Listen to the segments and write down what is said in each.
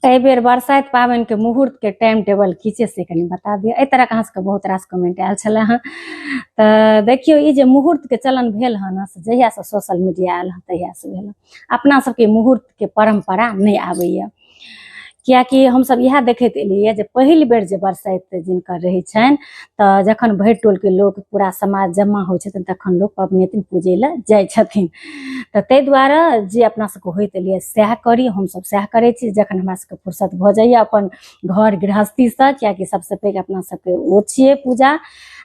एहि बेर बरसाइत पाबनिके मुहूर्तके टाइम टेबल की छै से कनि बता दिअ। एहि तरहके अहाँ सबके बहुत रास कमेंट आयल छलै हँ। तऽ देखियौ ई जे मुहूर्तके चलन भेल हँ ने, से जहियासँ सोशल मीडिया आयल हँ तहियासँ भेल हँ। अपना सबके मुहूर्तके परम्परा नहि आबैए, किएकि हमसब इएह देखैत एलियै जे पहिल बेर जे बरसाइत जिनकर रहै छनि तऽ जखन भरि टोलके लोक पूरा समाज जमा होइ छथिन तखन लोक पबनैतिन पूजै लए जाइ छथिन। तऽ ताहि दुआरे जे अपना सबके होइत एलैए सएह करी, हमसब सएह करै छी। जखन हमरा सबके फुर्सत भऽ जाइए अपन घर गृहस्थीसँ, किएकि सबसँ पैघ अपना सबके ओ छियै पूजा,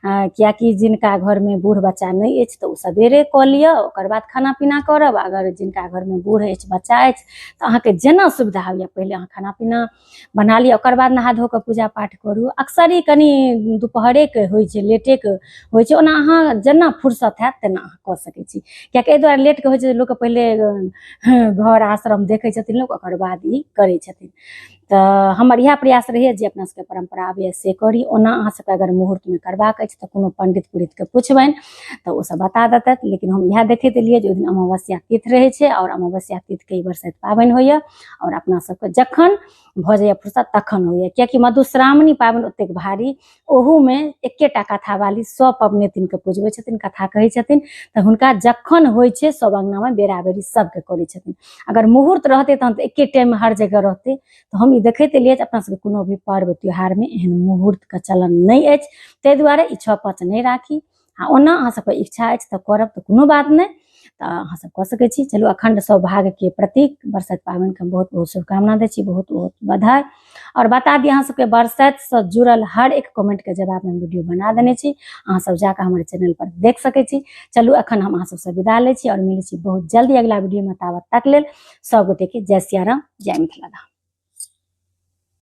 किएकि जिनका घरमे बूढ़ बच्चा नहि अछि तऽ ओ सबेरे कऽ लिअ, ओकर बाद खाना पीना करब। अगर जिनका घरमे बूढ़ अछि बच्चा अछि तऽ अहाँके जेना सुविधा होइए पहिले अहाँ खाना पीना बना लिअ, ओकर बाद नहा धो कऽ पूजा पाठ करू। अक्सर ई कनि दुपहरेके होइ छै, लेटेके होइ छै। ओना अहाँ जेना फुर्सत हैत तेना अहाँ कऽ सकै छी, किएकि एहि दुआरे लेटके होइ छै जे लोकके पहिले घर आश्रम देखै छथिन लोक, ओकर बाद ई करै छथिन। तऽ हमर इएह प्रयास रहैए जे अपना सबके परम्परा आबैए से करी। ओना अहाँ सबके अगर मुहूर्तमे करबाक अछि तऽ कोनो पण्डित पुरोहितके पुछबनि तऽ ओसब बता देतथि। लेकिन हम इएह देखैत एलियै जे ओहि दिन अमावस्या तिथि रहै छै आओर अमावस्या तिथिके ई बरसाइत पाबनि होइए आओर अपना सबके जखन भऽ जाइए फुर्सत तखन होइए, किएकि मधुश्रावणी पाबनि ओतेक भारी, ओहूमे एकेटा कथावाली सब पबनैतिनके पुजबै छथिन, कथा कहै छथिन, तऽ हुनका जखन होइ छै सब अङ्गनामे बेरा बेरी सबके करै छथिन। अगर मुहूर्त रहतै तहन तऽ एके टाइममे हर जगह रहतै। तऽ हम ई देखैत एलियै जे अपना सबके कोनो भी पर्व त्योहारमे एहन मुहूर्तके चलन नहि अछि, ताहि दुआरे ई 6 5 नहि राखी। आ ओना अहाँ सबके इच्छा अछि तऽ करब तऽ कोनो बात नहि, तऽ अहाँ सब कऽ सकै छी। चलू, अखंड सौभाग्यके प्रतीक बरसाइत पाबनिके हम बहुत बहुत शुभकामना दै छी, बहुत बहुत बधाई। आओर बता दी अहाँ सबके बरसाइतसँ जुड़ल हर एक कमेंटके जवाबमे हम वीडियो बना देने छी, अहाँ सब जाकऽ हमर चैनल पर देख सकै छी। चलू, अखन हम अहाँ सबसँ विदा लै छी आओर मिलै छी बहुत जल्दी अगिला वीडियोमे। ताबत तक लेल सब गोटेके जय सियाराम, जय मिथिला धाम।